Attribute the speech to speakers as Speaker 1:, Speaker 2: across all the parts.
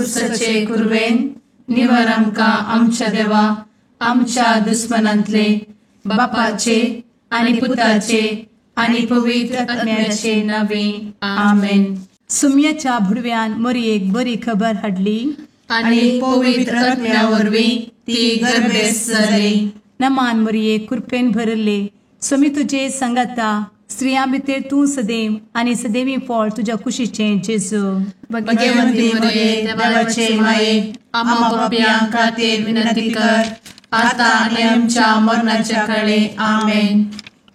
Speaker 1: कुर्साचे कुरवेन निवार आमकां आमच्या देवा आमच्या दुस्मनांतले बापाचे आनी पुताचे आनी पवित्र आत्म्याचे नावे आमेन.
Speaker 2: सुम्याच्या भुडव्यान मोरयेक बरी खबर हाडली
Speaker 1: आनी पवित्र आत्म्या वरवीं ती गर्भेस्त जाली.
Speaker 2: नमान मोरये, कृपेन भरले, स्वामी तुजे संगाता, स्त्रियां भितर तूं सदैव आनी सदैवी फळ तुज्या कुशीचें जेजू.
Speaker 1: भगवंती मोरये, देवाचे माये, आम्हा पाप्यां खातीर विनंती कर आता आनी आमच्या मरणाच्या काळे. आमेन.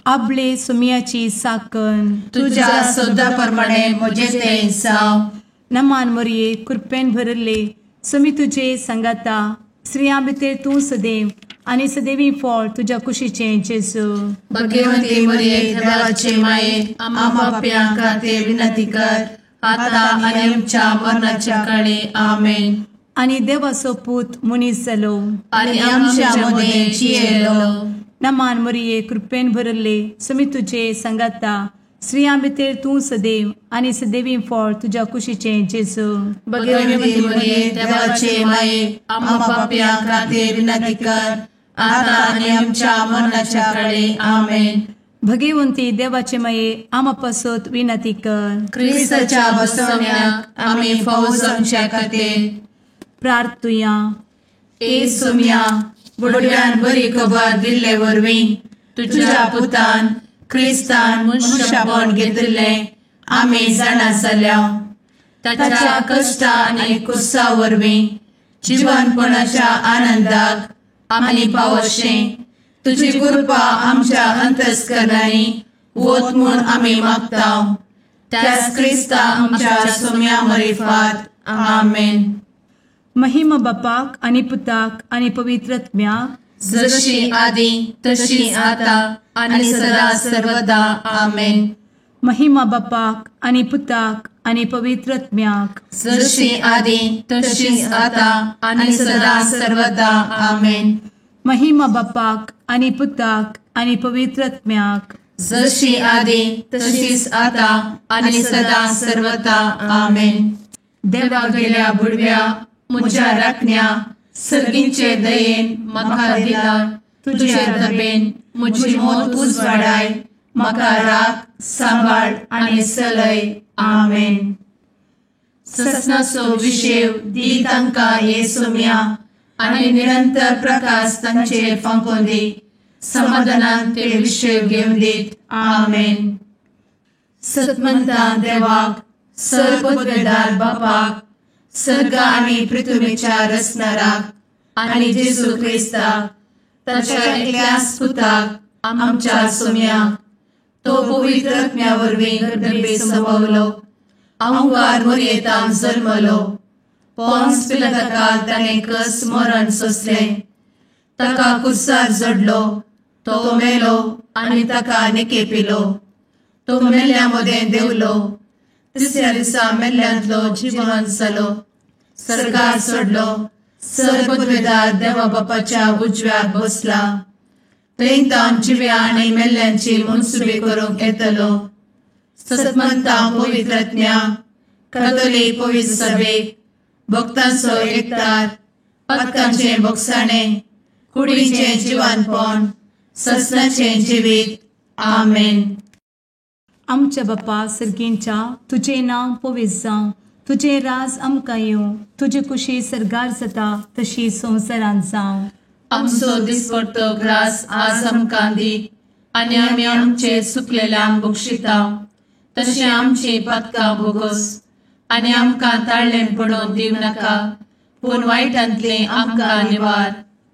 Speaker 2: आपले सुम्याची साकन
Speaker 1: तुझ्या सदा प्रमाणे म्हजे तें जावं.
Speaker 2: नमान मोरये, कृपेन भरले, स्वामी तुजे संगाता, स्त्रियां भितर तूं सदैव आनी सदैवी फळ तुज्या कुशीचें जेजू.
Speaker 1: भगवंती मोरये, देवाचे माये, आम्हा पाप्यां खातीर विनंती कर आता आनी आमच्या मरणाच्या काळे. आमेन.
Speaker 2: आनी देवाचो पूत मनीस जालो
Speaker 1: आनी आमच्या मदें जियेलो.
Speaker 2: नमान मोरये, कृपेन भरले, स्वामी तुजे संगाता, स्त्रियां भितर तूं सदैव आनी सदैवी फळ तुज्या कुशीचें जेजू.
Speaker 1: भगवंती मोरये, देवाचे माये, आम्हा पाप्यां खातीर विनंती कर आता आनी आमच्या मरणाच्या काळे. आमेन.
Speaker 2: भगवंती देवाचे माये, आम्हा पासत विनंती कर.
Speaker 1: क्रिस्ताच्या बसवण्याक आमी फावो जावच्या खातीर
Speaker 2: प्रार्थुया.
Speaker 1: ए सोम्या, बुडव्यान बरी खबर दिल्ले वरवीं तुझ्या पुतान क्रिस्तान मनुष्यपण घेतिल्लें आमी जाणा जाल्या. ताच्या कश्टा आनी कुर्सा वरवीं जिवनपणाच्या आनंदाक आमी पावशें तुजी कृपा आमच्या अंतस्करणांनी वत म्हूण आमी मागता. त्याच क्रिस्ता आमच्या सोम्या मरिफात. आमेन.
Speaker 2: महिमा बापाक आनी पुताक आनी पवित्र आत्म्याक,
Speaker 1: जशी आदी तशी आता आनी सदा सर्वदा. आमेन.
Speaker 2: महिमा बापाक आनी पुताक आनी पवित्र आत्म्याक,
Speaker 1: जशी आदी तशी आता आनी सदा सर्वदा. आमेन.
Speaker 2: महिमा बापाक आनी पुताक आनी पवित्र आत्म्याक,
Speaker 1: जशी आदी तशीच आता आनी सदा सर्वदा. आमेन. देवा गेल्या बुडव्या म्हज्या राखण्या सर्गींचे दयेन म्हाका दिला तुजे दबेन म्हजी मोत उजवाडाय म्हाका राख सांबाळ आनी चलय. आमेन. ससनाचो विशेव दी तांकां हे सोम्या आनी निरंतर प्रकाश तांचेर फांकोवन दी. समाधानान ते विशेव घेवन दीत. आमेन. सतमंता देवाक, सर्वपदवेदार बापाक, सर्ग आनी पृथ्वीच्या रचणाराक आनी जेजू क्रिस्ताक ताच्या एकल्याच पुताक आमच्या सोम्याक, तो पवित्र आत्म्या वरवीं गर्भे संभवलो, अंगार मोरयेतान जल्मलो, पोन्स पिलाताकाल ताणें कस मरण सोंसलें, ताका कुर्सार जडलो, तो मेलो आनी ताका निकेपिलो, तो मेल्ल्या मदें देंवलो, तिसऱ्या दिसा मेल्ल्यांतलो जिवन जालो, सर्गार चडलो, सर्वपदवेदार देवा बापाच्या उजव्याक बसला, थंय तावन जिव्या आनी मेल्ल्यांची मनसुबी करूंक येतलो. सतमंता पवित्र आत्म्या, कातोलीक पवित्र सभेक, भक्तांचो एकतार, पातकांचें भोगसाणें, कुडीचें जिवानपण, ससनाचें जिवीत. आमेन.
Speaker 2: आमच्या बापा सर्गींच्या, तुजें नांव पवित्र जावं, तुजें राज आमकां येवं, तुजी कुशी सर्गार जाता तशी संवसारांत जावं.
Speaker 1: आमचो दिसपडतो ग्रास आज आमकां दी आनी आमी आमचे चुकलेल्यांक बक्षिता तशें आमची पातकां भोगोस आनी आमकां ताळ्ळें पडोवन दिवं नाका, पूण वायटांतलें आमकां निवार.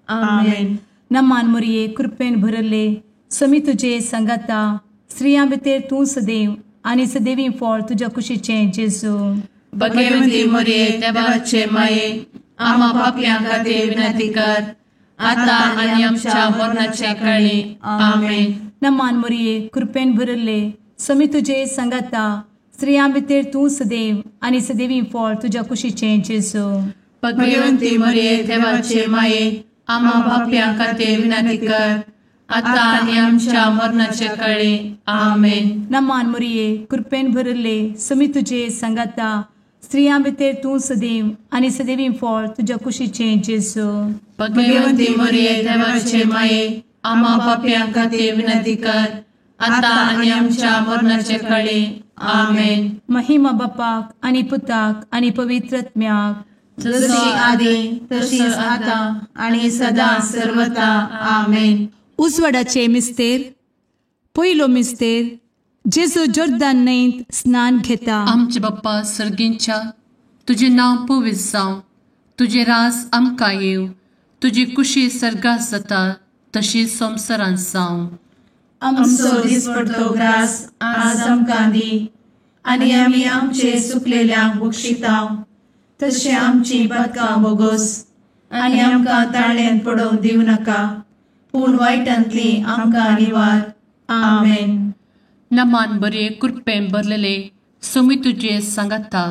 Speaker 1: आमेन.
Speaker 2: नमान मोरये, कृपेन भरले, स्वामी तुजे संगाता, स्त्रियां भितर तूं सदैव आनी सदैवी फळ तुज्या कुशीचें जेजू.
Speaker 1: भगवंती मोरये, देवाचे माये, आम्हा पापयां खातीर विनंती कर आता आनी आमच्या मरणाच्या काळी. आमेन.
Speaker 2: नमान मोरये, कृपेन भरले, स्वामी तुजे संगाता, स्त्रियां भितर तूं सदैव आनी सदैवी फळ तुज्या कुशीचें जेजू.
Speaker 1: भगवंती मोरये, देवाचे माये, आम्हा पापयां खातीर विनंती कर आता आनी आमच्या मरणाच्या काळी. आमेन.
Speaker 2: नमान मोरये, कृपेन भरले, स्वामी तुजे संगाता, स्त्रियां भितर तूं सदैव आनी सदैवी फळ तुज्या कुशीचें जेजू।
Speaker 1: भगवंती मरिये देवाचे माये, आम्हा पाप्यां खातीर विनंती कर, आतां आनी आमच्या मरणाचे काळी। आमेन।
Speaker 2: महिमा बापाक आनी पुताक आनी पवित्र आत्म्याक,
Speaker 1: जशी आदी तशीच आतां आनी सदां सर्वता। आमेन।
Speaker 2: उजवाडाचे मिस्तेर। पयलो मिस्तेर, जेजू जोर्दान न्हंयत स्नान घेता।
Speaker 1: आमचे बाप्पा सर्गींच्या, तुजें नांव पवित्र जावं, तुजें राज आमकां येवं, तुजी कुशी सर्गात जाता तशी संवसारांत जावं। आमचो दिसपडतो ग्रास आज आमकां दी, आनी आमी आमचे सुकलेल्यांक बक्षिता तशें आमची पातकां बोगोस, आनी आमकां ताळ्यांत पडोवंक दिवं नाका, पूण वायटांतली आमकां निवार। आमेन। नमान बरे कृपेन भरलेले सोमी तुजे सांगाता,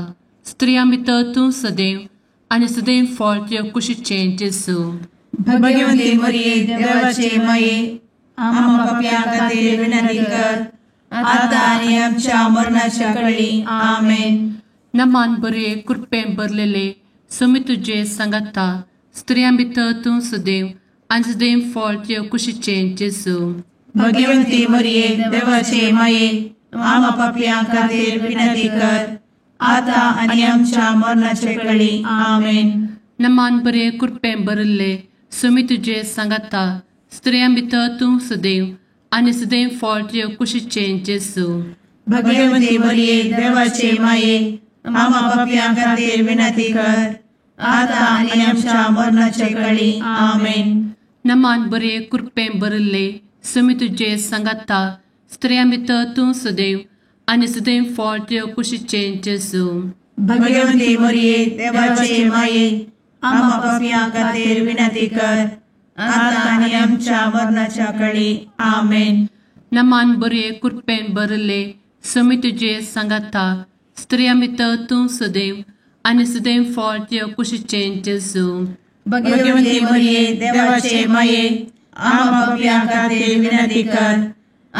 Speaker 1: स्त्रियां भितर तूं सदैव आनी सदैव फळ तुजे कुशीचें जेजू।
Speaker 3: भगवंती मरिये देवाचे माये, आम्हा पाप्यां खातीर विनंती कर, आतां आनी आमच्या मरणाच्या कळी। आमेन।
Speaker 1: नमान बरे कृपेन भरलेले सोमी तुजे सांगाता, स्त्रियां भितर तूं सदैव आनी सदैव फळ तुजे कुशीचें जेजू।
Speaker 3: भगवंती मरिये देवाचे माये, आम्हा पाप्यां खातीर विनंती कर, आतां आनी आमच्या मरणाचे कळी। आमेन।
Speaker 1: नमान बरे कृपेन भरलेले सोमी तुजे सांगाता, स्त्रियां भितर तूं सदैव आनी सदैव फळ तुजे कुशीचें जेजू।
Speaker 3: भगवंती मरिये देवाचे माये, आम्हा पाप्यां खातीर विनंती कर, आतां आनी आमच्या मरणाचे कळी। आमेन।
Speaker 1: नमान बरे कृपेन भरलेले सोमी तुजे सांगाता, स्त्रियां भितर तूं सदैव आनी सदैव फळ तुजे कुशीचें जेजू।
Speaker 3: भगवंती मरिये देवाचे माये, आम्हा पाप्यां खातीर विनंती कर, आतां आनी आमच्या मरणाच्या कळी। आमेन।
Speaker 1: नमान बरे कृपेन भरलेले सोमी तुजे सांगाता, स्त्रियां भितर तूं सदैव आनी सदैव फळ तुजे कुशीचें जेजू।
Speaker 3: भगवंती मरिये देवाचे माये, आम्हा पाप्यां खातीर विनंती कर,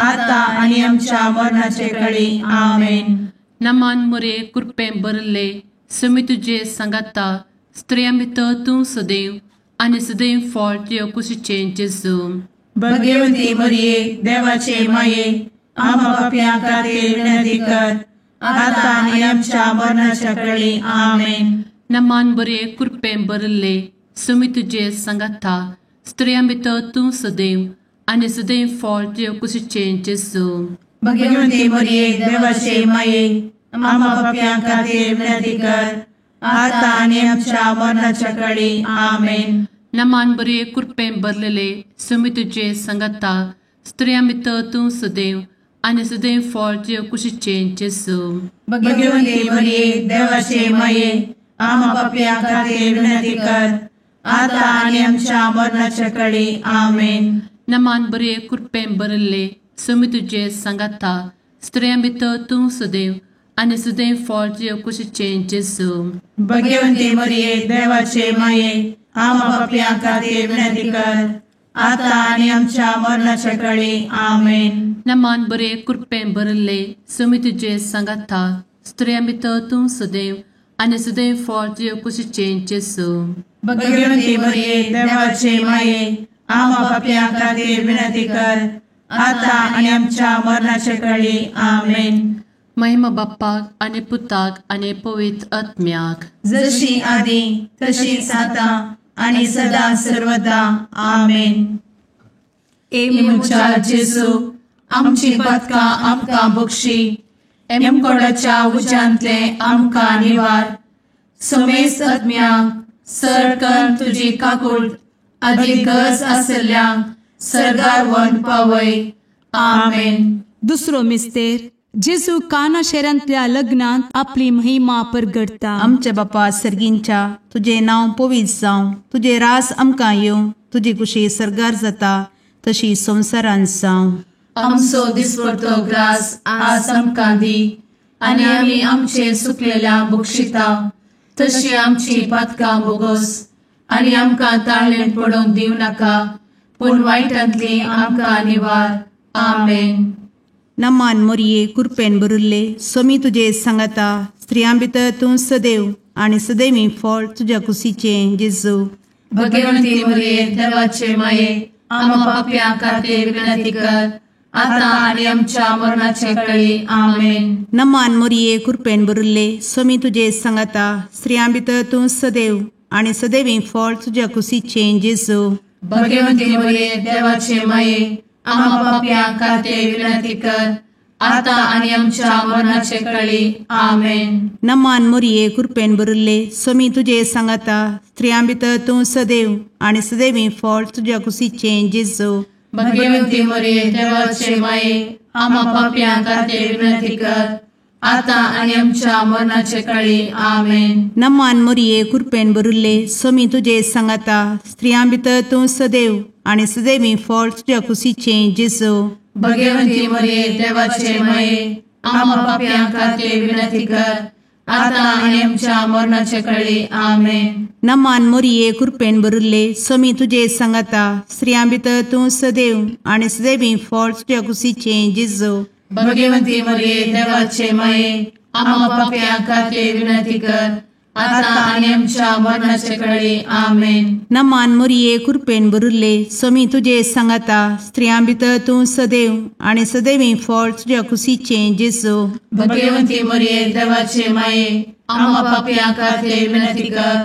Speaker 3: आतां आनी आमच्या मरणाचे कळी। आमेन।
Speaker 1: नमान मरिये कृपेन भरलेले सोमी तुजे सांगाता, स्त्रियां भितर तूं सदैव आनी सदैव फळ तुजे कुशीचें जेजू।
Speaker 3: भगवंती मरिये देवाचे माये, आम्हा पाप्यां खातीर विनंती कर, आतां आनी आमच्या मरणाच्या कळी। आमेन।
Speaker 1: नमान बरे कृपेन भरलेले सोमी तुजे सांगाता, स्त्रियां भितर तूं सदैव आनी सदैव फळ तुजे कुशीचें जेजू।
Speaker 3: भगवंती मरिये देवाचे माये, आम्हा पाप्यां खातीर विनंती कर, आतां आनी आमच्या मरणाच्या कळी। आमेन।
Speaker 1: नमान बरे कृपेन भरलेले सोमी तुजे सांगाता, स्त्रियां भितर तूं सदैव आनी सदैव फळ तुजे कुशीचें जेजू।
Speaker 3: भगवंती मरिये देवाचे माये, आम्हा पाप्यां खातीर विनंती कर, आतां आनी आमच्या मरणाच्या कळी। आमेन।
Speaker 1: नमान बरे कृपेन भरलेले सोमी तुजे सांगाता, स्त्रियां भितर तूं सदैव आनी सदैव फळ तुजे कुशीचें जेजू।
Speaker 3: भगवंती मरिये देवाचे माये, आम्हा पाप्यां खातीर विनंती कर, आतां आनी आमच्या मरणाच्या कळी। आमेन।
Speaker 1: नमान बरे कृपेन भरलेले सोमी तुजे सांगाता, स्त्रियां भितर तूं सदैव आनी सदैव फळ तुजे कुशीचें जेजू।
Speaker 3: भगवंती मरिये देवाचे माये, आम्हा पाप्यां खातीर विनंती कर, आतां आनी आमच्या मरणाचे कळी। आमेन।
Speaker 1: महिमा बाप्पाक आनी पुताक आनी पवित्र आत्म्याक,
Speaker 3: जशी आदी तशीच आतां आनी सदां सर्वदा। आमेन।
Speaker 2: ए
Speaker 1: म्हज्या जेजू, आमची पातकां आमकां बक्षी, एमकोडाच्या उज्यांतले आमकां निवार, समेस्त आत्म्यांक सरकन तुजी काकूट आदी गरज आसल्ल्यांक सर्गार व्हरून पावय। आमेन।
Speaker 2: दुसरो मिस्तेर, जेजू काना शहरांतल्या लग्नांत आपली महिमा परगडता।
Speaker 3: आमच्या बापा सर्गींच्या, तुजें नांव पवित्र जावं, तुजें राज आमकां येवं, तुजी कुशी सर्गार जाता तशी संवसारांत जावं।
Speaker 1: आमचो दिसपडतो ग्रास आज आमकां दी, आनी आमी आमचे सुकलेल्यांक बक्षिता तशी आमची पातकां बोगोस, आनी आमकां ताळ्ळेंत पडोवंक दिवं नाका, पूण वायटांतली आमकां निवार। आमेन।
Speaker 3: नमान मोरये कुरपेन भरिल्ले सोमी तुजे सांगाता स्त्रियां भितर तूं सदैव आनी सदैवी फळ तुज्या कुशीचें जेजू.
Speaker 1: भगवंती मोरये देवाचे माये आम्हा पाप्यां खातीर विनंती कर आता आनी आमच्या मरणाचे कळी. आमेन.
Speaker 3: नमान मोरये कुरपेन भरिल्ले सोमी तुजे सांगाता स्त्रियां भितर तूं सदैव आनी सदैवी फळ तुज्या कुशीचें जेजू.
Speaker 1: भगवंती मोरये देवाचे माये आम्हा पाप्यां खातीर विनंती कर आता आनी आमच्या मरणाचे कळी. आमेन.
Speaker 3: नमान मोरये कुरपेन भरिल्ले सोमी तुजे सांगाता स्त्रियां भितर तूं सदैव आनी सदैवी फळ तुज्या कुशीचें जेजू.
Speaker 1: भगवंती मोरये देवाचे माये आम्हा पाप्यां खातीर विनंती कर आता आनी आमच्या मरणाचे कळी. आमेन.
Speaker 3: नमान मोरये कुरपेन भरिल्ले सोमी तुजे सांगाता स्त्रियां भितर तूं सदैव आनी सदैवी फळ तुज्या कुशीचें जेजू.
Speaker 1: भगवंती मोरये देवाचे माये आम्हा पाप्यां खातीर विनंती कर आता आनी आमच्या मरणाचे कळी. आमेन.
Speaker 3: नमान मोरये कुरपेन भरिल्ले सोमी तुजे सांगाता स्त्रियां भितर तूं सदैव आनी सदैवी फळ तुज्या कुशीचें जेजू.
Speaker 1: भगवंती मोरये देवाचे माये आम्हा पाप्यां खातीर विनंती कर आता आनी आमच्या मरणाचे कळी. आमेन.
Speaker 3: नमान मोरये कुरपेन भरिल्ले सोमी तुजे सांगाता स्त्रियां भितर तूं सदैव आनी सदैवी फळ तुज्या कुशीचें जेजू.
Speaker 1: भगवंती मोरये देवाचे माये आम्हा पाप्यां खातीर विनंती कर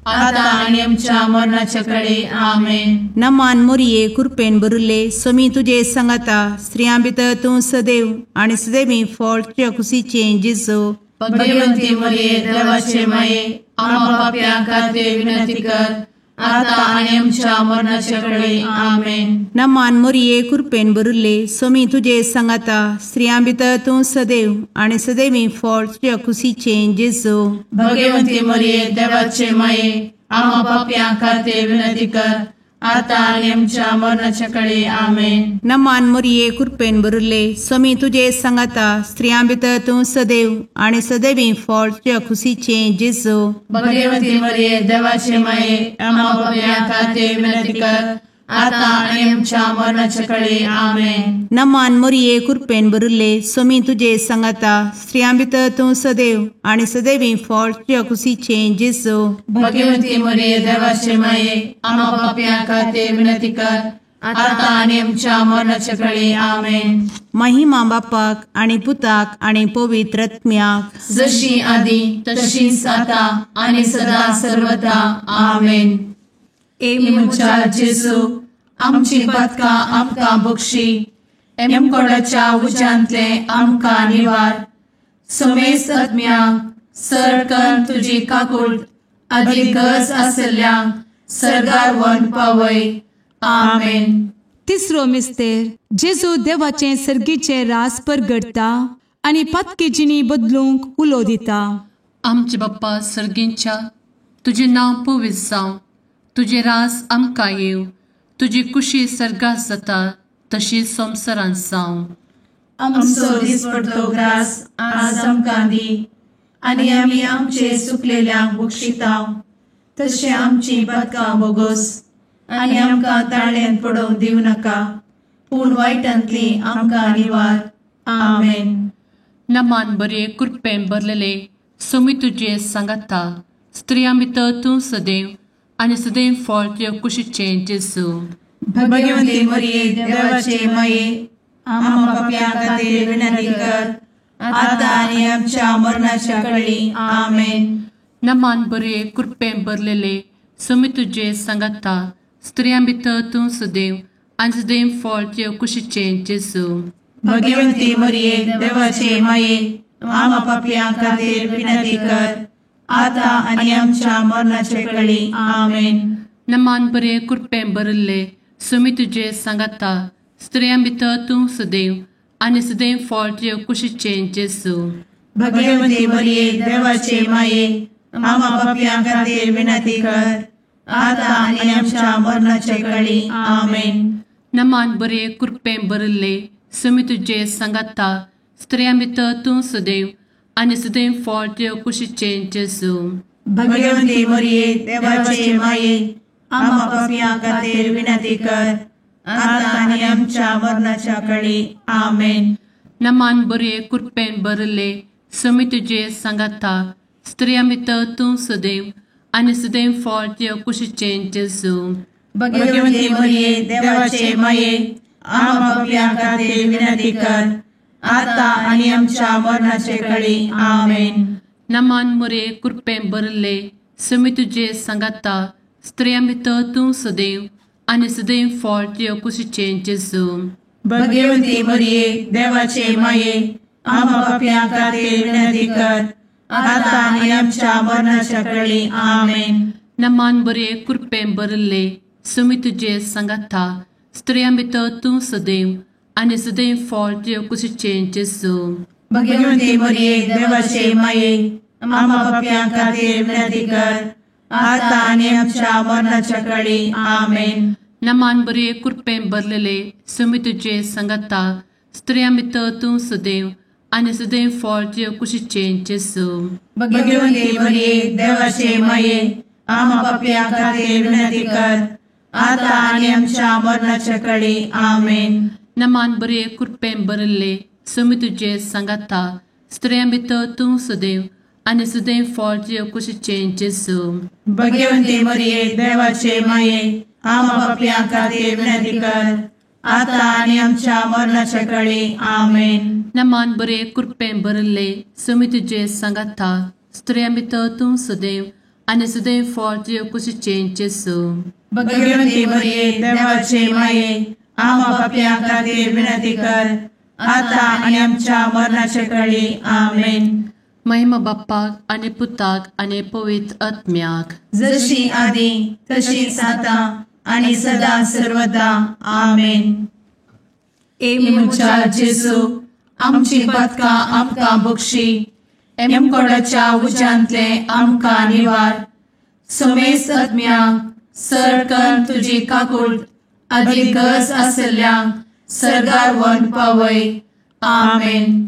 Speaker 1: आता आनी आमच्या मरणाचे कळी. आमेन.
Speaker 3: नमान मोरये कुरपेन भरिल्ले सोमी तुजे सांगाता स्त्रियां भितर तूं सदैव आनी सदैवी फळ तुज्या कुशीचें जेजू.
Speaker 1: भगवंती मोरये देवाचे माये आम्हा पाप्यां खातीर विनंती कर आता आनी आमच्या मरणाचे कळी. आमेन.
Speaker 3: नमान मोरये कुरपेन भरिल्ले सोमी तुजे सांगाता स्त्रियां भितर तूं सदैव आनी सदैवी फळ तुज्या कुशीचें जेजू.
Speaker 1: भगवंती मोरये देवाचे माये आम्हा पाप्यां खातीर विनंती कर आता आनी आमच्या मरणाचे कळी. आमेन.
Speaker 3: नमान मोरये कुरपेन भरिल्ले सोमी तुजे सांगाता स्त्रियां भितर तूं सदैव आनी सदैवी फळ तुज्या कुशीचें जेजू.
Speaker 1: भगवंती मोरये देवाचे माये आम्हा पाप्यां खातीर विनंती कर आता आनी आमच्या मरणाचे कळी. आमेन.
Speaker 3: नमान मोरये कुरपेन भरिल्ले सोमी तुजे सांगाता स्त्रियां भितर तूं सदैव आनी सदैवी फळ तुज्या कुशीचें जेजू.
Speaker 1: भगवंती मोरये देवाचे माये आम्हा पाप्यां खातीर विनंती कर आता आनी आमच्या मरणाचे कळी. आमेन.
Speaker 3: महिमा बापाक आनी पुताक आनी पवित्र आत्म्याक,
Speaker 1: जशी आदी तशीच आता आनी सदा सर्वदा. आमेन. ए म्हज्या जेजू आमची पातकां आमकां बक्षी, एमकोडाच्या उज्यांतले आमकां निवार, समेस्त आत्म्यांक सरकन तुजी काकूट आदी गरज आसल्ल्यांक सर्गार व्हरून पावय. आमेन.
Speaker 2: तिसरो मिस्तेर जेजू देवाचें सर्गीचें रास परगटता आनी पातकी जिणी बदलूंक उलो दिता.
Speaker 1: आमचे बाप्पा सर्गींच्या तुजें नांव पवित्र जावं, तुजें रास आमकां येवं, तुजी कुशी सर्गात जाता तशी संवसारांत जावं. आमचो दिसपडतो ग्रास आज आमकां दी आनी आमी आमचे चुकलेल्यांक बक्षिता तशें आमची पातकां बोगोस आनी आमकां ताळ्यांत पडोवंक दिवं नाका, पूण वायटांतली आमकां निवार. आमेन.
Speaker 4: नमान बरे कृपेन भरलेले सोमी तुजे सांगाता स्त्रियां भितर तूं सदैव आनी सदैव फळ तुज्या कुशीचें जेजू.
Speaker 3: भगवंती मरिये देवाचे माये आम्हा पाप्यां खातीर विनंती कर आता आनी आमच्या मरणाच्या कळी. आमेन.
Speaker 4: नमान बरे कृपेन भरलेले सोमी तुजे सांगाता स्त्रियां भितर तूं सदैव आनी सदैव फळ तुज्या कुशीचें जेजू.
Speaker 3: भगवंती मरिये देवाचे माये आम्हा पाप्यां खातीर विनंती कर आता आनी आमच्या मरणाचे कळी. आमेन.
Speaker 4: नमान बरे कृपेन भरिल्ले सोमी तुजे सांगाता स्त्रियां भितर तूं सदैव आनी सदैव फळ तुज्या कुशीचें जेजू.
Speaker 3: भगवंती मरिये देवाचे माये आम्हा पाप्यां खातीर विनंती कर आता आनी आमच्या मरणाचे कळी. आमेन.
Speaker 4: नमान बरे कृपेन भरिल्ले सोमी तुजे सांगाता स्त्रियां भितर तूं सदैव आनी सदैव फळ तुज्या कुशीचें जेजू.
Speaker 3: भगवंती मरिये देवाचे माये आम्हा पाप्यां खातीर विनंती कर आता आनी आमच्या मरणाच्या कळी. आमेन.
Speaker 4: नमान बरे कृपेन भरले समी तुजे सांगाता स्त्रियां भितर तूं सदैव आनी सदैव फळ तुज्या कुशीचें जेजू.
Speaker 3: भगवती मरिये देवाचे माये आम्हा पाप्यां खातीर विनंती कर आता आनी आमच्या मरणाचे कळी. आमेन.
Speaker 4: नमान मरिये कृपेन भरले समी तुजे सांगाता स्त्रियां भितर तूं सदैव आनी सदैव फळ तुज्या कुशीचें जेजू.
Speaker 3: भगवती मरिये देवाचे माये आम्हा पाप्यां खातीर विनंती कर आता आनी आमच्या मरणाच्या कळी. आमेन.
Speaker 4: नमान बरे कृपेन भरले समी तुजे सांगाता स्त्रियां भितर तूं सदैव आनी सदैव फळ तुज्या कुशीचें जेजू.
Speaker 3: भगवती मरिये देवाचे माये आम्हा पाप्यां खातीर विनंती कर आता आनी आमच्या मरणाच्या कळी. आमेन.
Speaker 4: नमान बरे कृपेन भरलेले समी तुजे सांगाता स्त्रियां भितर तूं सदैव आनी सदैव फळ तुज्या कुशीचें जेजू.
Speaker 3: भगवती मरिये देवाचे माये आम्हा पाप्यां खातीर विनंती कर आता आनी आमच्या मरणाच्या कळी. आमेन.
Speaker 4: नमान बरे कृपेन भरले समी तुजे सांगाता स्त्रियां भितर तूं सदैव आनी सदैव फळ तुज्या कुशीचें जेजू.
Speaker 3: भगवती मरिये देवाचे माये आम्हा पाप्यां खातीर विनंती कर आता आनी आमच्या मरणाच्या कळी. आमेन.
Speaker 4: नमान बरे कृपेन भरले समी तुजे सांगाता स्त्रियां भितर तूं सदैव आनी सदैव फळ तुज्या कुशीचें जेजू.
Speaker 3: भगवती मरिये देवाचे माये आम्हा पाप्यां खातीर विनंती कर आता आनी आमच्या मरणाच्या कळी. आमेन.
Speaker 4: महिमा बाप्पाक आनी पुताक आनी पवित्र आत्म्याक,
Speaker 3: जशी आदी तशीच आता आनी सदा सर्वदा. आमेन.
Speaker 1: ए म्हज्या जेजू आमची पातकां आमकां बक्षी, एमकोडाच्या उज्यांतले आमकां निवार, समेस्त आत्म्यांक सरकन तुजी काकूट आदी गरज आशिल्ल्यांक सर्गार व्हरून पावय. आमेन.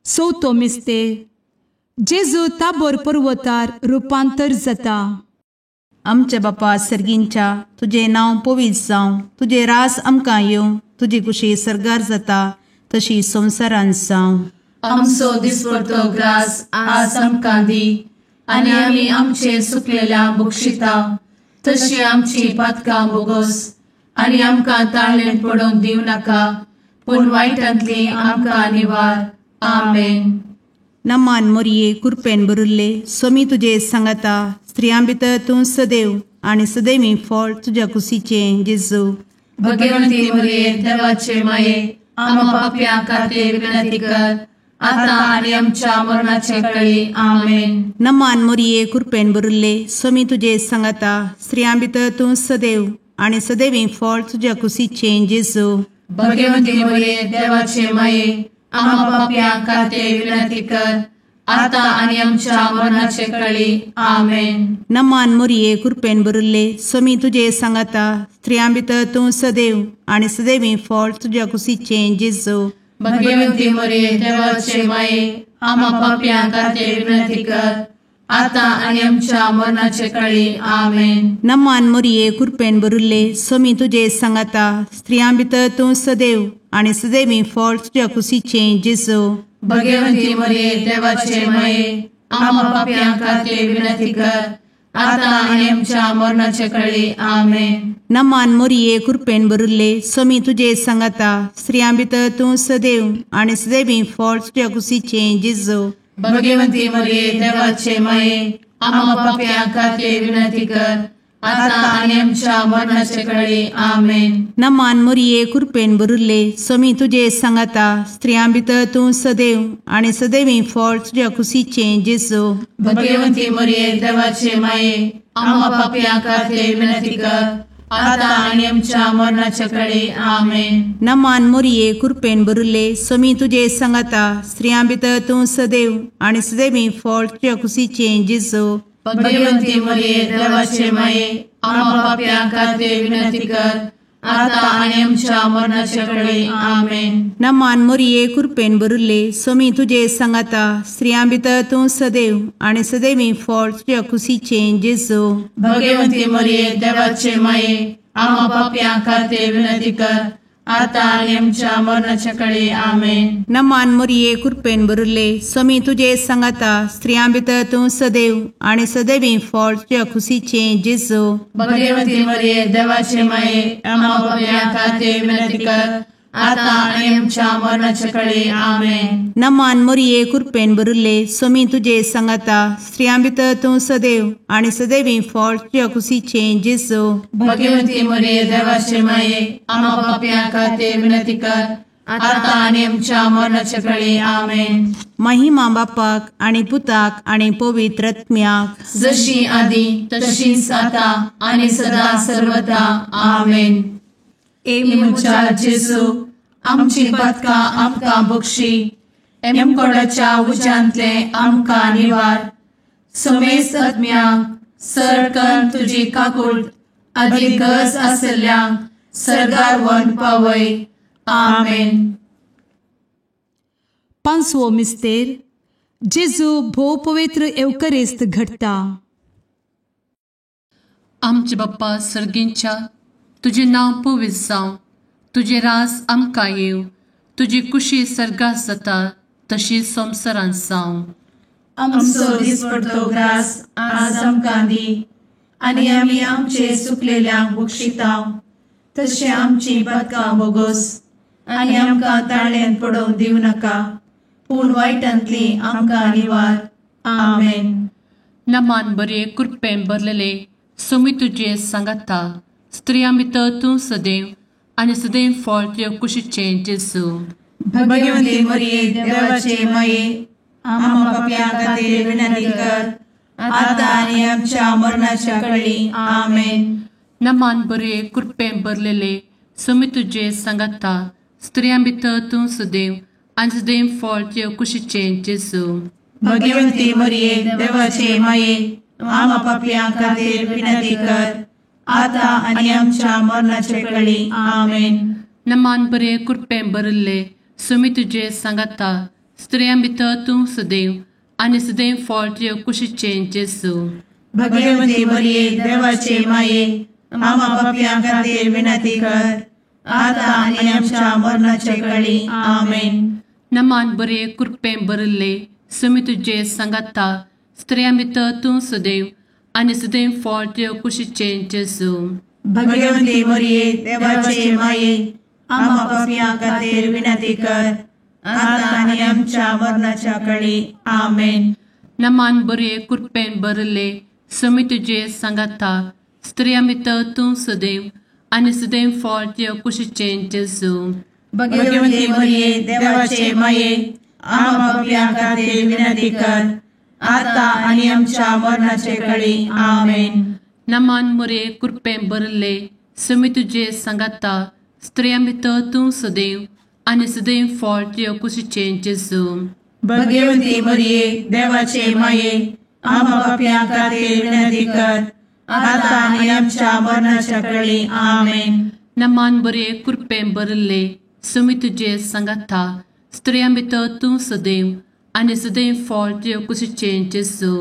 Speaker 2: चवथो मिस्तेर जेजू ताबोर पर्वतार रुपांतर जाता.
Speaker 3: आमच्या बापा सर्गींच्या तुजें नांव पवित्र जावं, तुजें राज आमकां येवं, तुजी कुशी सर्गार जाता तशी संवसारांत जावं.
Speaker 1: आमचो दिसपडतो ग्रास आज आमकां दी आनी आमी आमचे सुकलेल्या बक्षिता तशी आमची पातकां बोगस आनी आमकां ताळेन पडोवंक दिवं नाका, पूण वायटांतली आमकां निवार. आमेन.
Speaker 3: नमान मोरये कृपेन भरिल्ले स्वामी तुजे सांगाता, स्त्रियां भितर तूं सदैव आनी सदैवी फळ तुज्या कुशीचें जेजू.
Speaker 1: भगवंती मोरये देवाचे माये आम्हा पाप्यां खातीर विनंती कर आता आनी आमच्या मरणाचे कळी. आमेन.
Speaker 3: नमान मोरये कृपेन भरिल्ले स्वामी तुजे सांगाता, स्त्रियां भितर तूं सदैव आनी सदैवी फळ तुज्या कुशीचें जेजू.
Speaker 1: भगवंती मोरये देवाचे माये आम्हा पाप्यां खातीर विनंती कर आता आनी आमच्या मरणाचे कळी. आमेन.
Speaker 3: नमान मोरये कृपेन भरिल्ले स्वामी तुजे सांगाता, स्त्रियां भितर तूं सदैव आनी सदैवी फळ तुज्या कुशीचें जेजू.
Speaker 1: भगवंती मोरये देवाचे माये आम्हा पाप्यां खातीर विनंती कर आता आनी आमच्या मरणाचे कळी. आमेन.
Speaker 3: नमान मोरये कृपेन भरिल्ले स्वामी तुजे सांगाता, स्त्रियां भितर तूं सदैव आनी सदैवी फळ तुज्या कुशीचें जेजू.
Speaker 1: भगवंती मोरये देवाचे माये आम्हा पाप्यां खातीर विनंती कर आता आनी आमच्या मरणाचे कळी. आमेन.
Speaker 3: नमान मोरये कृपेन भरिल्ले स्वामी तुजे सांगाता, स्त्रियां भितर तूं सदैव आनी सदैवी फळ तुज्या कुशीचें जेजू.
Speaker 1: भगवंती मोरये देवाचे माये आम्हा पाप्यां खातीर विनंती कर आता आनी आमच्या मरणाचे कळी. आमेन.
Speaker 3: नमान मोरये कृपेन भरिल्ले स्वामी तुजे सांगाता, स्त्रियां भितर तूं सदैव आनी सदैवी फळ तुज्या कुशीचें जेजू.
Speaker 1: भगवंती मोरये देवाचे माये आम्हा पाप्यां खातीर विनंती कर आता आनी आमच्या मरणाचे कळी. आमेन.
Speaker 3: नमान मोरये कृपेन भरिल्ले स्वामी तुजे सांगाता, स्त्रियां भितर तूं सदैव आनी सदैवी फळ तुज्या कुशीचें जेजू.
Speaker 1: भगवंती मोरये देवाचे माये आम्हा पाप्यां खातीर विनंती कर आता आनी आमच्या मरणाचे कळी. आमेन.
Speaker 3: नमान मोरये कृपेन भरिल्ले स्वामी तुजे सांगाता, स्त्रियां भितर तूं सदैव आनी सदैवी फळ तुज्या कुशीचें जेजू.
Speaker 1: भगवंती मोरये देवाचे माये आम्हा पाप्यां खातीर विनंती कर
Speaker 3: आतां आनी आमच्या मरणाच्या कळे. आमेन.
Speaker 5: नमान मोरये कृपेन भरिल्ले, स्वामी तुजे सांगाता, स्त्रियां भितर तूं सदैव आनी सदैवी फळ तुज्या खुशीचें जेजू.
Speaker 3: भगवती मरिये देवाचे माये, आम्हा पाप्यां खातीर विनंती कर, आतां आनी आमच्या मरणाच्या कळे. आमेन.
Speaker 5: नमान मोरये कृपेन भरिल्ले, स्वामी तुजे सांगाता, स्त्रियां भितर तूं सदैव आनी सदैवी फळ तुज्या खुशीचें जेजू.
Speaker 3: भगवती मरिये देवाचे माये, आम्हा पाप्यां खातीर विनंती कर, आतां आनी आमच्या मरणाच्या कळे. आमेन.
Speaker 5: महिमा बापाक आनी पुताक आनी पवित्र आत्म्याक,
Speaker 3: जशी आदी तशीच आतां आनी सदा सर्वदा. आमेन. ए म्हज्या जेजू, आमची पातकां आमकां बक्षी, एमकोडाच्या उज्यांतले आमकां निवार, समेस्त आत्म्यांक सरकन तुजी काकूट आदी गरज आशिल्ल्यांक सर्गार व्हरून पावय. आमेन.
Speaker 2: पांचवो मिस्तेर, जेजू भोव पवित्र एवकरिस्त घडटा.
Speaker 4: आमचे बाप्पा सर्गींच्या, तुजें नांव पवित्र जावं, तुजें राज आमकां येवं, तुजी कुशी सर्गात जाता तशी संवसारांत जावं.
Speaker 3: आमचो दिसपडतो ग्रास आज आमकां दी, आनी आमी आमचे चुकलेल्यांक बक्षिता तशें आमची पातकां बोगोस, आनी आमकां ताळ्यांत पडोवंक दिवं नाका, पूण वायटांतली आमकां निवार. आमेन.
Speaker 4: नमान बरे कृपेन भरलेले, स्वामी तुजे सांगाता, स्त्रियां भितर तूं सदैव आनी सदैव फळ तुज्या कुशीचें जेजू.
Speaker 3: भगवती मरिये देवाचे माये, आम्हा पाप्यां खातीर विनंती कर, आतां आनी आमच्या मरणाच्या कळी. आमेन.
Speaker 4: नमान बरे कृपेन भरलेले, स्वामी तुजे सांगाता, स्त्रियां भितर तूं सदैव आनी सदैव फळ तुज्या कुशीचें जेजू.
Speaker 3: भगवती मरिये देवाचे माये, आम्हा पाप्यां खातीर विनंती कर, आतां आनी आमच्या मरणाच्या कळी. आमेन.
Speaker 4: नमान बरे कृपेन भरिल्ले, स्वामी तुजे सांगाता, स्त्रियां भितर तूं सदैव आनी सदैव फळ तुज्या कुशीचें जेजू.
Speaker 3: भगवती मरिये देवाचे माये, आम्हा पाप्यां खातीर विनंती कर, आतां आनी आमच्या मरणाच्या कळी. आमेन.
Speaker 4: नमान बरे कृपेन भरिल्ले, स्वामी तुजे सांगाता, स्त्रियां भितर तूं सदैव आनी सदैव फळ तुज्या कुशीचें जेजू.
Speaker 3: भगवती मरिये देवाचे माये, आम्हा पाप्यां खातीर विनंती कर, आतां आनी आमच्या मरणाच्या कळी. आमेन.
Speaker 4: नमान बरे कृपेन भरिल्ले, स्वामी तुजे सांगाता, स्त्रियां भितर तूं सदैव आनी सदैव फळ तुज्या कुशीचें जेजू.
Speaker 3: भगवती मरिये देवाचे माये, आम्हा पाप्यां खातीर विनंती कर, आतां आनी आमच्या मरणाचे कळी. आमेन.
Speaker 4: नमान मोरे कृपेन भरिल्ले, स्वामी तुजे सांगाता, स्त्रियां भितर तूं सदैव आनी सदैव फळ तुज्या कुशीचें जेजू.
Speaker 3: भगवती मरिये देवाचे माये, आम्हा पाप्यां खातीर विनंती कर, आतां आनी आमच्या मरणाच्या कळी. आमेन.
Speaker 4: नमान बरे कृपेन भरिल्ले, स्वामी तुजे सांगाता, स्त्रियां भितर तूं सदैव आनी सदैव फळ तुज्या कुशीचें जेजू.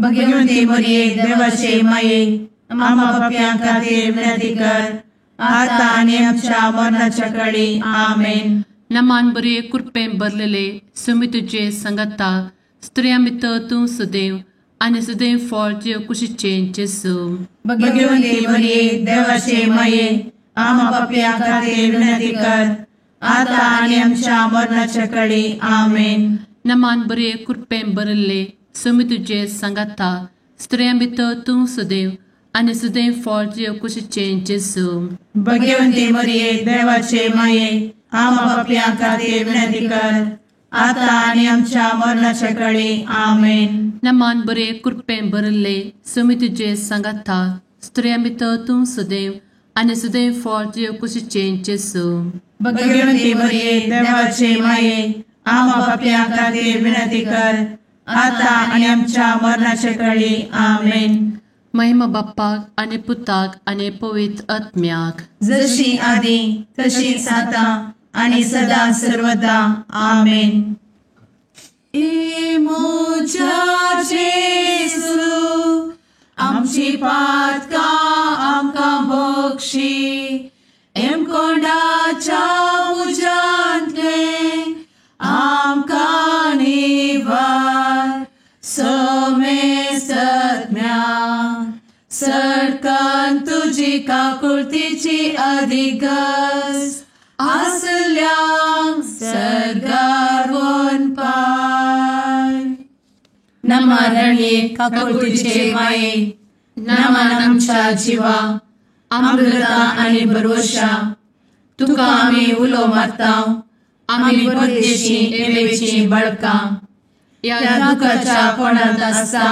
Speaker 3: भगवती मरिये देवाचे माये, आम्हा पाप्यां खातीर विनंती कर, आतां आनी आमच्या मरणाच्या कळी. आमेन.
Speaker 4: नमान बरे कृपेन भरलेले, स्वामी तुजे सांगाता, स्त्रियां भितर तूं सदैव आनी सदैव फळ तुज्या कुशीचें जेजू.
Speaker 3: भगवती मरिये देवाचे माये, आम्हा पाप्यां खातीर विनंती कर, आतां आनी आमच्या मरणाच्या कळी. आमेन.
Speaker 4: नमान बरे कृपेन भरिल्ले, स्वामी तुजे सांगाता, स्त्रियां भितर तूं सदैव आनी सदैव फळ तुज्या कुशीचें जेजू.
Speaker 3: भगवती मरिये देवाचे माये, आम्हा पाप्यां खातीर विनंती कर, आतां आनी आमच्या मरणाच्या कळी. आमेन.
Speaker 4: नमान बरे कृपेन भरिल्ले, स्वामी तुजे सांगाता, स्त्रियां भितर तूं सदैव आनी सदैव फळ तुज्या कुशीचें जेजू.
Speaker 3: भगवती मरिये देवाचे माये, आम्हा पाप्यां खातीर विनंती कर, आतां आनी आमच्या मरणाच्या कळी. आमेन.
Speaker 4: महिमा बाप्पाक आनी पुताक आनी पवित्र आत्म्याक,
Speaker 3: जशी आदी तशीच आतां आनी सदा सर्वदा. आमेन. ए म्हज्या जेजू, आमची पातकां आमकां बक्षी, एमकोंडाच्या
Speaker 1: तुजी काकुळतीची अधिगस आसल्यांक सर्गार वनपाय. नमा रणये काकुळतीचे माये, नमन आमच्या जिवा, अमृता आनी भरवशा, तुका आमी उलो मारता, आमी परदेशी एवेची बळकां, ह्या दुखाच्या कोणांत आसता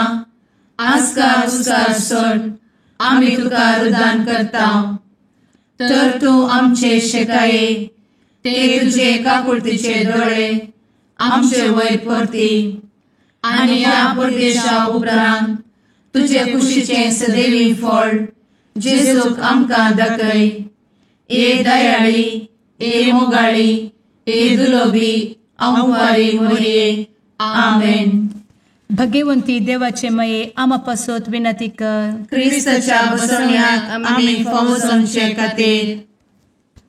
Speaker 1: आस्कार उस्कार सोड आमी तुका रुदान करता. तर तूं आमचे शेकाये ते तुजे काकुळतीचे दोळे आमचे वयर परती आनी ह्या परदेशा उपरांत तुजे कुशीचें सदैवी फळ जेजूक आमकां दाखय. ए दयाळी, ए मोगाळी, ए दुलोबी आंवारी मोरये. आमेन.
Speaker 2: भगवंती देवाचे मये आमा पासत विनंती कर.
Speaker 5: क्रिस्ताच्या बसवण्याक आमी फावो जावचे खातीर.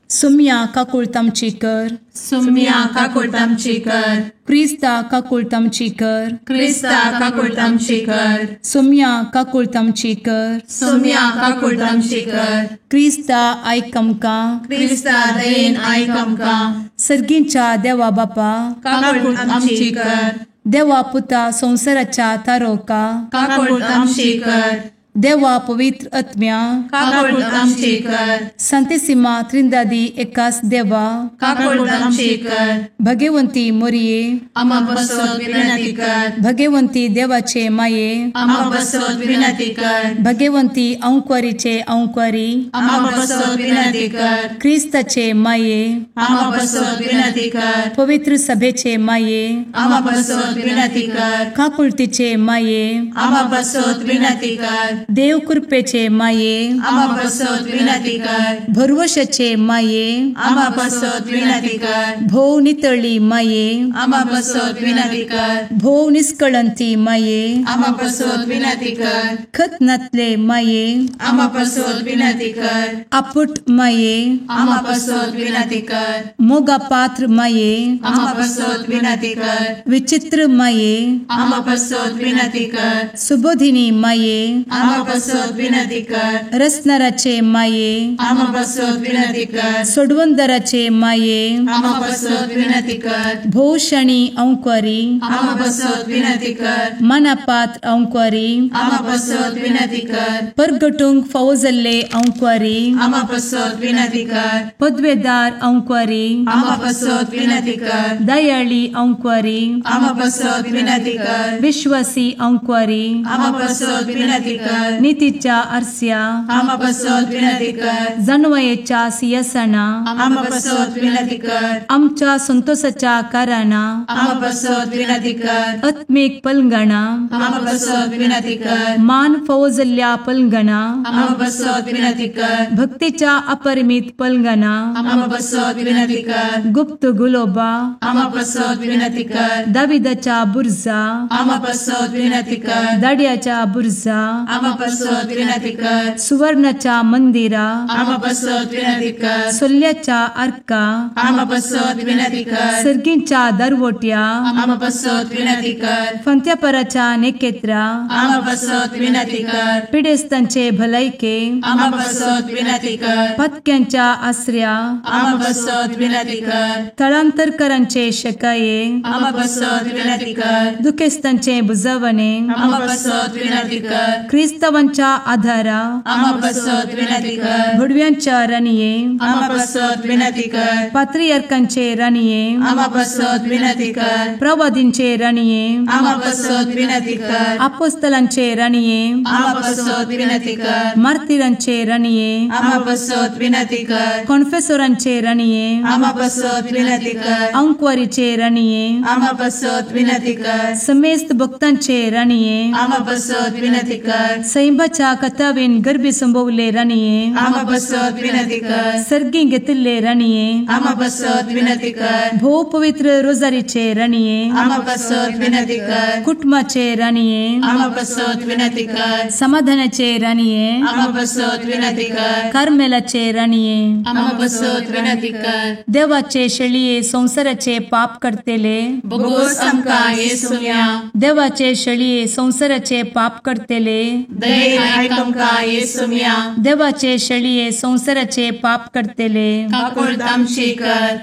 Speaker 2: सुम्या काकुळतामची कर.
Speaker 5: सुम्या काकुळतामची कर.
Speaker 2: क्रिस्ता काकुळतामची कर.
Speaker 5: क्रिस्ता काकुळतामची कर.
Speaker 2: सुम्या काकुळतामची कर.
Speaker 5: सुम्या काकुळतामची कर.
Speaker 2: क्रिस्ता आयक आमकां.
Speaker 5: क्रिस्ता दयेन आयक आमकां.
Speaker 2: सर्गींच्या देवा बापा
Speaker 5: काकुळतामची कर.
Speaker 2: देवा पुता संवसाराच्या तारोका
Speaker 5: काकुळतामची कर.
Speaker 2: देवा पवित्र आत्म्या
Speaker 5: काकुळतामची कर.
Speaker 2: संतेसिमा त्रिंदादी एकास देवा
Speaker 5: काकुळतामची कर.
Speaker 2: भगवंती मोरये
Speaker 5: आमा पासत विनंती कर.
Speaker 2: भगवंती देवाचे माये
Speaker 5: आमा पासत विनंती कर.
Speaker 2: भगवंती अंकुरीचे अंकुरी
Speaker 5: आमा पासत विनंती कर.
Speaker 2: क्रिस्ताचे माये
Speaker 5: आमा पासत विनंती कर.
Speaker 2: पवित्र सभेचे माये
Speaker 5: आमा पासत विनंती कर.
Speaker 2: काकुळतीचे माये
Speaker 5: आमा पासत विनंती कर.
Speaker 2: देव कृपेचे माये
Speaker 5: आमा पासत विनंती कर.
Speaker 2: भरवशाचे माये
Speaker 5: आमा पासत विनंती कर.
Speaker 2: भोव नितळी माये
Speaker 5: आमा पासत विनंती कर.
Speaker 2: भोव निष्कळंती माये
Speaker 5: आमा पासत विनंती कर.
Speaker 2: खत नातले माये
Speaker 5: आमा पासत विनंती कर.
Speaker 2: आपुट माये
Speaker 5: आमा पासत विनंती कर.
Speaker 2: मोगा पात्र माये
Speaker 5: आमा पासत विनंती कर.
Speaker 2: विचित्र माये
Speaker 5: आमा पासत विनंती कर.
Speaker 2: सुबोधिनी माये
Speaker 5: आमा पासत विनंती कर.
Speaker 2: रसनाराचे माये
Speaker 5: आमा पासत विनंती कर.
Speaker 2: सोडवंदराचे माये
Speaker 5: आमा पासत विनंती कर.
Speaker 2: भोवशणी अंकुरी
Speaker 5: आमा पासत विनंती कर.
Speaker 2: मनापात्र अंकुरी
Speaker 5: आमा पासत विनंती कर.
Speaker 2: परगटूंक फावो जाल्ले अंकुरी
Speaker 5: आमा पासत विनंती कर.
Speaker 2: पदवेदार अंकुरी
Speaker 5: आमा पासत विनंती कर.
Speaker 2: दयाळी अंकुरी
Speaker 5: आमा पासत विनंती कर.
Speaker 2: विश्वासी अंकुरी
Speaker 5: आमा पासत विनंती कर.
Speaker 2: नितीच्या आरस्या
Speaker 5: आमा पासत विनंती कर.
Speaker 2: जानवयेच्या सिंहासना
Speaker 5: आमा पासत विनंती कर.
Speaker 2: आमच्या संतोषाच्या कारणा
Speaker 5: आमा पासत विनंती कर.
Speaker 2: आत्मीक पलंगणा
Speaker 5: आमा पासत विनंती कर.
Speaker 2: मान फावो जाल्ल्या पलंगणा
Speaker 5: आमा पासत विनंती कर.
Speaker 2: भक्तीच्या अपरिमित पलंगणा
Speaker 5: आमा पासत विनंती कर.
Speaker 2: गुप्त गुलोबा
Speaker 5: आमा पासत विनंती कर.
Speaker 2: दाविदाच्या बुर्जा
Speaker 5: आमा पासत विनंती कर.
Speaker 2: दाड्याच्या बुर्जा
Speaker 5: आमा पासत विनंती कर.
Speaker 2: सुवर्णाच्या मंदिरा
Speaker 5: आमा पासत विनंती कर.
Speaker 2: सोल्याच्या आर्का
Speaker 5: आमा पासत विनंती कर.
Speaker 2: सर्गींच्या दरवट्या
Speaker 5: आमा पासत विनंती कर.
Speaker 2: फंत्यापराच्या नेकेत्रा
Speaker 5: आमा पासत विनंती कर.
Speaker 2: पिडेस्तांचे भलायके
Speaker 5: आमा पासत विनंती कर.
Speaker 2: पत्क्यांच्या आसऱ्या
Speaker 5: आमा पासत विनंती कर.
Speaker 2: थळांतरकरांचे शकाये
Speaker 5: आमा पासत विनंती कर.
Speaker 2: दुखेस्तांचे बुजवणे
Speaker 5: आमा पासत विनंती कर.
Speaker 2: क्रिस्तावांच्या आधारा
Speaker 5: आमा पासत विनंती कर.
Speaker 2: भडव्यांच्या राणये
Speaker 5: आमा पासत विनंती कर.
Speaker 2: पात्रियार्कांचे राणये
Speaker 5: आमा पासत विनंती कर.
Speaker 2: प्रवादींचे राणये
Speaker 5: आमा पासत विनंती कर.
Speaker 2: आपोस्तलांचे राणये
Speaker 5: आमा पासत विनंती कर.
Speaker 2: मार्तिरांचे राणये
Speaker 5: आमा पासत विनंती कर.
Speaker 2: कॉन्फेसोरांचे राणये
Speaker 5: आमा पासत विनंती कर.
Speaker 2: अंकुवारीचे राणये
Speaker 5: आमा पासत विनंती कर.
Speaker 2: समेस्त भक्तांचे राणये
Speaker 5: आमा पासत विनंती कर.
Speaker 2: सैंबाच्या कथावेन गर्भी संभवले राणये
Speaker 5: आमा पासत विनंती कर.
Speaker 2: सर्गी घेतिल्ले राणये
Speaker 5: आमा पासत विनंती कर.
Speaker 2: भोव पवित्र रोजारीचे राणये
Speaker 5: आमा पासत विनंती कर.
Speaker 2: कुटुंबाचे राणये
Speaker 5: आमा पासत विनंती कर.
Speaker 2: समाधानाचे राणये
Speaker 5: आमा पासत विनंती कर.
Speaker 2: कार्मेलाचे राणये
Speaker 5: आमा पासत विनंती कर.
Speaker 2: देवाचे शेळये संवसाराचे पाप करतेले
Speaker 5: बोगोस आमकां येसुया.
Speaker 2: देवाचे शेळये संवसाराचे पाप करतेले
Speaker 1: दयेन आयक आमकां येसुम्या.
Speaker 2: देवाचे शेळये संवसाराचे पाप करतले
Speaker 1: काकुळट आमची कर.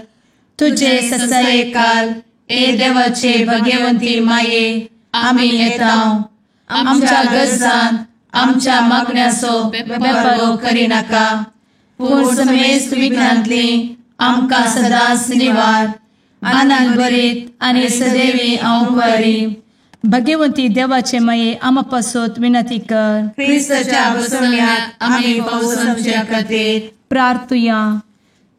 Speaker 2: तुजे
Speaker 1: ससायेकाल ए देवाचे भगवंती माये आमी येता. आमच्या गरजांत आमच्या मागण्याचो बेपर्वो करिनाका, पूण समेस्त विघ्नांतली आमकां सदांच निवार. आनंद भरीत आनी सदैवी हांव बरी.
Speaker 2: भगवंती देवाचे माये आमा पासत विनंती कर.
Speaker 1: क्रिस्ताच्या बसवण्यात आमी पावसाच्या खातीर
Speaker 2: प्रार्थुया.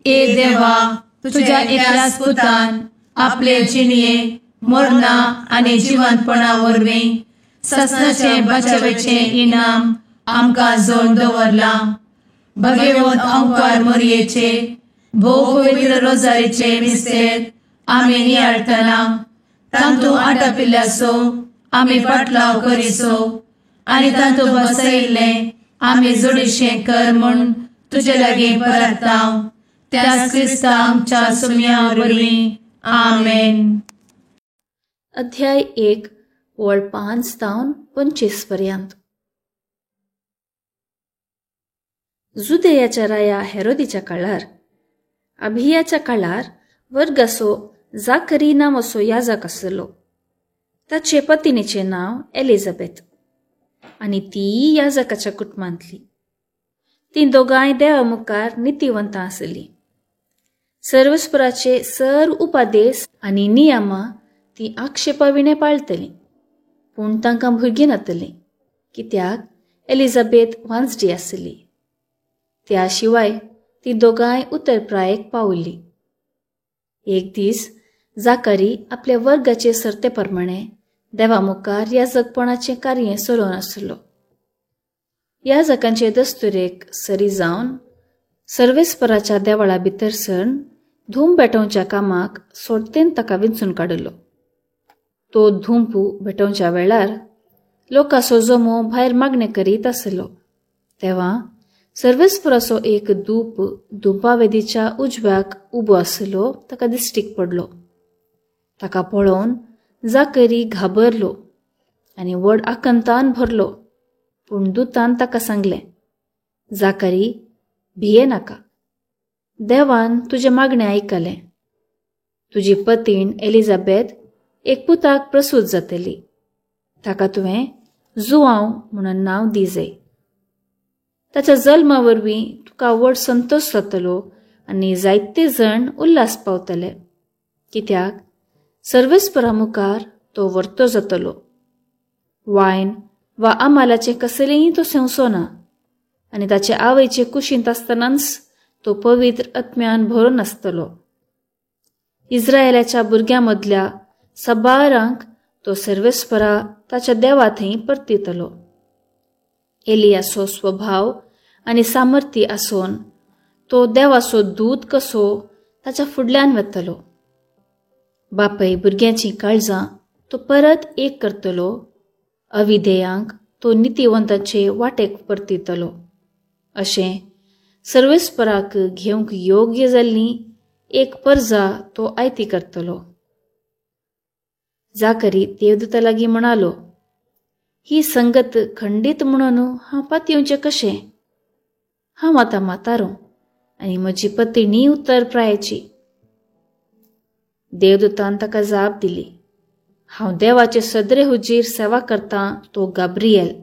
Speaker 1: ए देवा, तुझ्या एकल्याच पुतान आपले जिणये मरणा आनी जिवंतपणा वरवीं ससनाचे बचावेचें इनाम आमकां जोड दवरलां. भगवंत अंकार मोरयेचे भोव पवित्र रोजारीचे मिस्तेर आमी नियाळटना तांतू आटापिल्ल्याचो आमी पाटलाव करिसो आनी तांतू बसयिल्लें आमी जोडीशें कर म्हूण तुजे लागीं परता. त्याच क्रिस्ता आमच्या सुम्या वरवीं. आमेन.
Speaker 6: अध्याय 1 वळ 5 तावन 25 पर्यंत. जुदेयाच्या राया हेरोदीच्या काळार अभियाच्या काळार वर्गासो जाकरी नांवाचो याजक आसलो. ताचे पत्नीचें नांव एलिझाबेथ आनी ती याजकाच्या कुटुंबांतली. ती दोगांय देवा मुखार नितीवंतां आसलीं. सर्वस्पराचे सर्व उपादेश आनी नियमां ती आक्षेपा विणें पाळटलीं, पूण तांकां भुरगीं नातलीं, कित्याक एलिझाबेथ वांजडी आसली. त्या शिवाय ती दोगांय उत्तरप्रायेक पावली. एक दीस जाकारी आपल्या वर्गाचे सर्ते प्रमाणे देवा मुखार याजकपणाचें कार्य चलोवन आसलो. याजकांचे दस्तुरेक सरी जावन सर्वेस्पराच्या देवळा भितर सरून धूम भेटोवच्या कामाक सोडतेन ताका विंचून काडलो. तो धुंपू भेटोवच्या वेळार लोकांचो जमो भायर मागणें करीत आसलो. तेव्हा सर्वेस्पराचो एक धूप धुंपावेदीच्या उजव्याक उबो आसलो ताका दिश्टीक पडलो. ताका पळोवन जाकरी घाबरलो आनी व्हड आकंतान भरलो. पूण दुतान ताका सांगलें, जाकरी भिये नाका, देवान तुजें मागणें आयकलें. तुजी पतीण एलिझाबेथ एक पुताक प्रसूत जातली, ताका तुवें जुआंव म्हणून नांव दिजय. ताच्या जल्मा वरवीं तुका व्हड संतोश जातलो आनी जायते जण उल्हास पावतले, कित्याक सर्वेस्परा मुखार तो वर्तो जातलो. वायन वा आमालाचें कसलेंय तो सेवचो ना आनी ताचे आवयचे कुशींत आसतनाच तो पवित्र आत्म्यान भरून आसतलो. इस्रायलाच्या भुरग्यां मदल्या सबारांक तो सर्वेस्परा ताच्या देवा थंय परतितलो. एलियाचो स्वभाव आनी सामर्थ्य आसून तो देवाचो दूत कसो ताच्या फुडल्यान वतलो. बापय भुरग्यांचीं काळजां तो परत एक करतलो, अविधेयांक तो नितीवंताचे वाटेक परतितलो. अशें सर्वेस्पराक घेवंक योग्य जाल्ली एक परजा तो आयती करतलो. जाकरी देवदूता लागीं म्हणालो, ही संगत खंडीत म्हणून हांव पातयेवचें कशें? हांव आतां म्हातारो आनी म्हजी पत्नी उत्तर प्रायेची. देवदूतान ताका जाप दिली, हांव देवाचे सदरे हुजीर सेवा करतां तो गाब्रियल.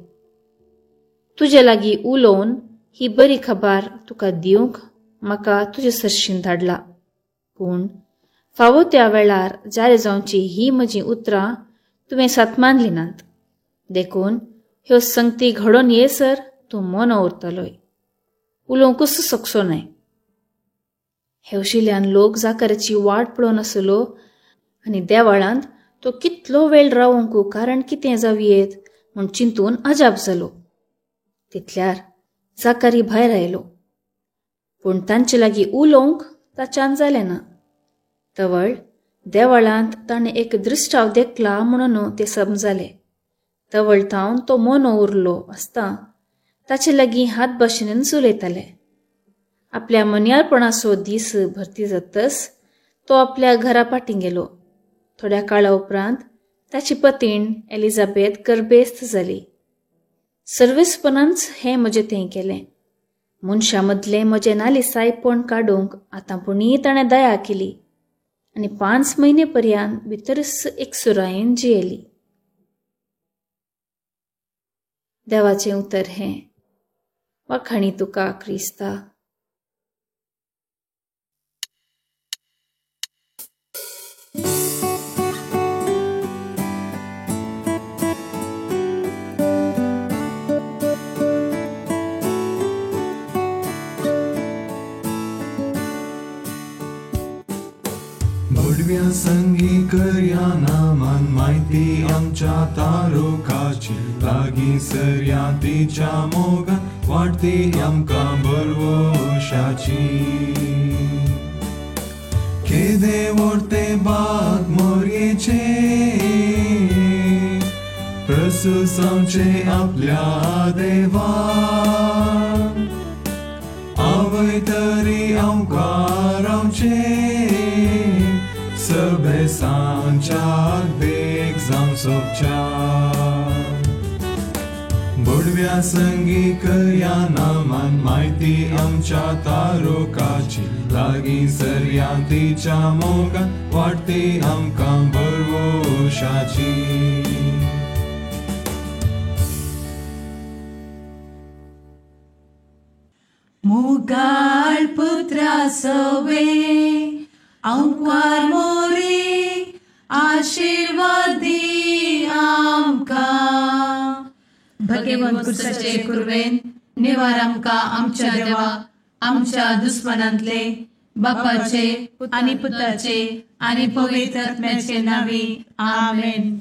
Speaker 6: तुजे लागीं उलोवन ही बरी खबर तुका दिवंक म्हाका तुजे सरशीन धाडला. पूण फावो त्या वेळार जारी जावची ही म्हजी उतरां तुवें सातमानली नात, देखून ह्यो संगती घडोवन येसर तूं मोनो उरतलोय, उलोवंकूच शकचो न्हय. हेवशिल्यान लोक जाकराची वाट पळोवन आसलो आनी देवाळांत तो कितलो वेळ रावंक कारण कितें जावयेत म्हूण चिंतून अजाप जालो. तितल्यार जाकारी भायर आयलो, पूण तांचे लागीं उलोवंक ताच्यान जालें ना. तवळ देवळांत ताणें एक दृश्टाव देखला म्हणून ते समजाले. तवळ थावन तो मोनो उरलो आसता ताचे लागीं हात भाशेनच उलयताले. आपल्या मन्यारपणाचो दीस भरती जातच तो आपल्या घरा फाटीं गेलो. थोड्या काळा उपरांत ताची पतीण एलिझाबेथ गर्भेस्त जाली. सर्वेस्पनांच हें म्हजें थंय केलें. मनशां मदलें म्हजें नालिसायपण काडूंक आतां पुणी ताणें दया केली आनी 5 म्हयने पर्यंत भितरच एकसुरायेन जियेली. देवाचें उतर हें. वाखाणी तुका क्रिस्ता.
Speaker 7: भडव्या संगी करया नामान म्हायती आमच्या तारुकाची लागीं सरया तिच्या मोगान वाडटी आमकां बरवशाची. केदे व्हडते बाग मोरयेचे प्रसूस आमचे आपल्या देवा आवय तरी आमकां रावचे सभेसांच्या देख जावं सोबच्या. भडव्या संगी करया नामान म्हायती आमच्या तारुकाची लागीं सरया तिच्या मोगान वाडटी आमकां बरवशाची.
Speaker 1: मोगाळ पुत्रा सवे आंकवार मोरी आशीर्वादी आमकां. भगवंत कुर्साचे कुर्वेन निवार आमकां आमच्या देवा आमच्या दुस्मनांतले बापाचे आनी पुताचे आनी पवित्र आत्म्याचे नांवी. आमेन.